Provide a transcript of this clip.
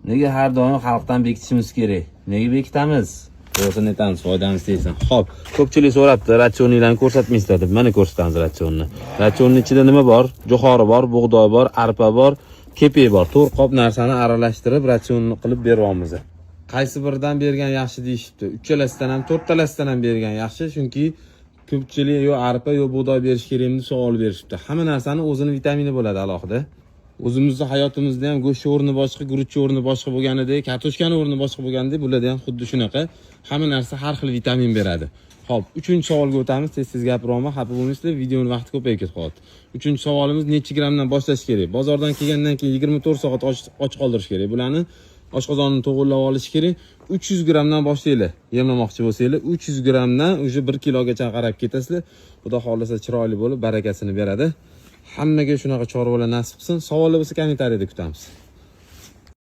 Nega har doim xalqdan bekitishimiz kerak? Nega bekitamiz? To'g'risini aytamiz, foydamiz tegsin. Xo'p, ko'pchilik so'rabdi, ratsioninglarni ko'rsatmaysizlar deb. Mana ko'rsatamiz ratsionni. Ratsionni ichida nima bor? Jo'xori bor, bug'doy bor, arpa bor, kepak bor. 4 qop narsani aralashtirib ratsionni qilib beryapmiz. Qaysi biridan bergan yaxshi deyishibdi. Uchalasidan ham, to'rttalasidan ham bergan yaxshi, chunki ko'pchilik yo arpa yo bug'doy berish kerakmi deb savol berishibdi. Hamma narsani o'zini vitamini bo'ladi alohida. O'zimizni hayotimizda ham go'sht o'rni boshqa, guruchni o'rni boshqa bo'lganidek, kartoshkani o'rni boshqa bo'lganidek, bularda ham xuddi shunaqa. Hamma narsa har xil vitamin beradi. Xo'p, uchinchi savolga o'tamiz. Tez-tez gapiryapman, xafa bo'lmaysizlar, videoni vaqti ko'payib ketib qolyapti. Uchinchi savolimiz: necha grammdan boshlash kerak? Bozordan kelgandan keyin 24 soat och qoldirish kerak. Bularni oshqozonni to'g'irlab olish kerak. 300 grammdan boshlanglar. Yemlamoqchi bo'lsanglar, 300 grammdan уже 1 kilogacha qarab ketasizlar. Xudo xohlasa, chiroyli bo'lib, barakasini beradi. Hammaga shunaqa chorvalar nasib qilsin. Savollar bo'lsa, kommentariyada kutamiz.